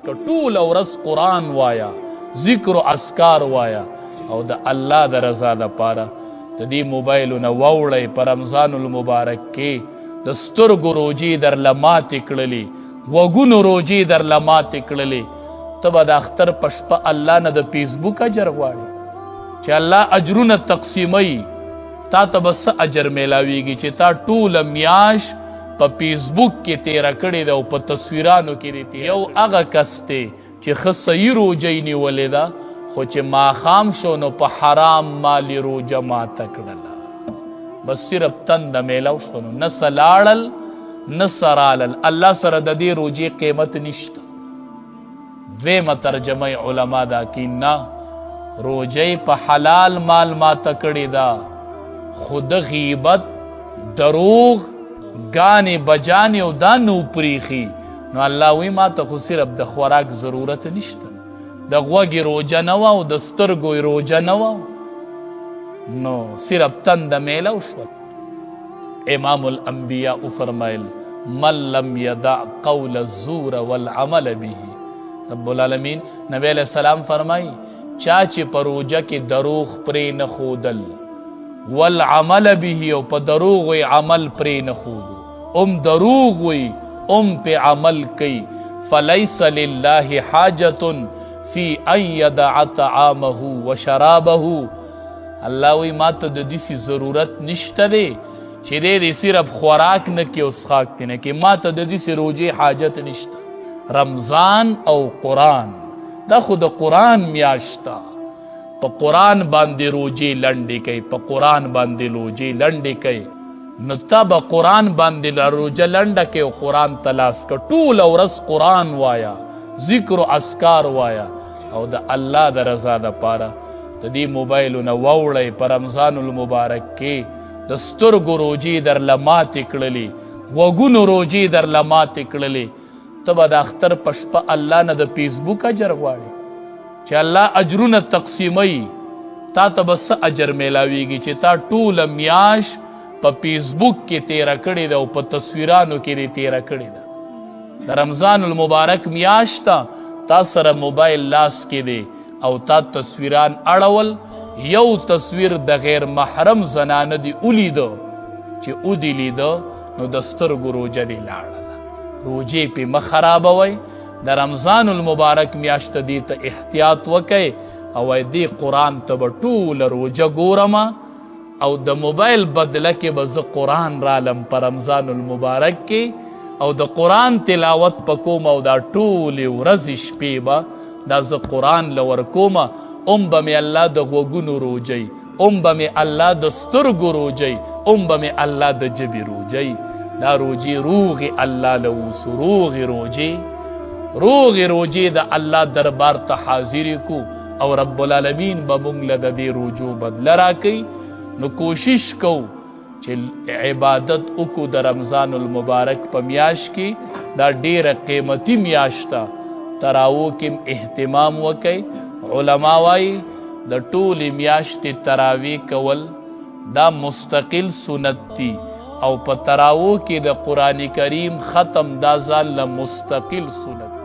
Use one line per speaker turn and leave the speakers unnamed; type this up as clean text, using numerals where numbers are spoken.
که ټوله ورځ قرآن وایا، ذکر او اذکار وایا او د الله د رضا لپاره د دې موبایلونه واوړئ. په رمضان المبارک کې د سترګو روجې درله ماتې کړلې، غوږونو روجې درله ماتې کړلې، ته به د اختر په شپه الله نه د فیسبوک اجر غواړې چې الله اجرونه تقسیموي، تا ته به څه اجر میلاویږي چې تا ټوله میاشت په فیسبوک کې تیره کړې ده او په تصویرانو کې دې تیره. یو هغه کس دی چې ښه صحیح روژه یې نیولې ده، خو چې ماښام شو نو په حرام مال یې روژه ماته کړله، بس صرف تنده میلاو شو، نو نه څه لاړل نه څه رالل، الله سره د دې روژې قیمت نشته. دویمه ترجمه علما دا کوي، نه، روژه یې په حلال مال ماته کړې ده، خو د غیبت، دروغ، ګانې بجانې او دا نو پریښي، نو الله وی ما ته خو صرف د خوراک ضرورت نشته، د غوږې روژه نه وه او د سترګو یې روژه نه وه، نو صرف تنده میله وشوه. امام الانبیاء وفرمایل من لم یدع قول الزور والعمل به. رب العالمین نبی علیہ السلام فرمای چا چې په روژه کې دروغ پرې نه ښودل، والعمل به، او په دروغ یې عمل پرې نه ښودو، هم دروغ وي هم په عمل کوي، فلیس لله حاجت فی ان یدع طعامه وشرابه. الله وی ما ته د دسی ضرورت نشته دی چې دی دې صرف خوراک نه کې او څښاک دې نه کې، ما ته د دسی روژې حاجت نشته. رمضان او قرآن، دا خو د قرآن میاشت ده، په قرآن باندې روژې لنډې کوي، په قرآن باندې روژې لنډې کوي، نو تا به قرآن باندې روژه لنډه کوي او قرآن ته لاس که، ټوله ورځ قرآن وایا، ذکر او اذکار وایا او د الله د رضا دپاره د دې موبایلونه واوړئ. په رمضان المبارک کې د سترګو روژې درله ماتې کړلې، غوږونو روژې درله ماتې کړلې، ته به د اختر په شپه الله نه د فیسبوک اجر غواړې چې الله اجرونه تقسیموي، تا ته به څه اجر میلاویږي چې تا ټوله میاشت په فیسبوک کې تیره کړې ده او په تصویرانو کې دې تیره کړې ده. د رمضان المبارک میاشت تا سره موبایل لاس کې دی او تا تصویران اړول، یو تصویر د غیر محرم زنانه دی ولیده، چې ودې لیده نو د سترګو روژه دې لاړله. روژې پې مه خرابوئ. د رمضان المبارک میاشت دې ته احتیاط وکئ او دې قرآن ته به ټوله روژه ګورم او د موبایل بدله کې به زه قرآن رالم په رمضان المبارک کې او د قرآن تلاوت په کوم او دا ټولې ورځې شپې به دا زه قرآن له ورکوم، هم به مې الله د غوږونو روجی، هم به مې الله د سترګو روجی، هم به مې الله د ژبې روجی. دا روجې روغې الله له اوسو، روغې روجې، روغې روجې د الله دربار ته حاضرې کو او رب العالمین به مونږ له د دې روجو بدله راکوي. نو کوشش کوو چې عبادت وکړو د رمضان المبارک په میاشت کې، دا ډیره قیمتي میاشت ده، تراوو کې اهتمام وکئ. علما وایي د ټولې میاشتې تراوی کول دا مستقل سنت دی، او په تراوو کې د قرآن کریم ختم دا ځان له مستقل سنت.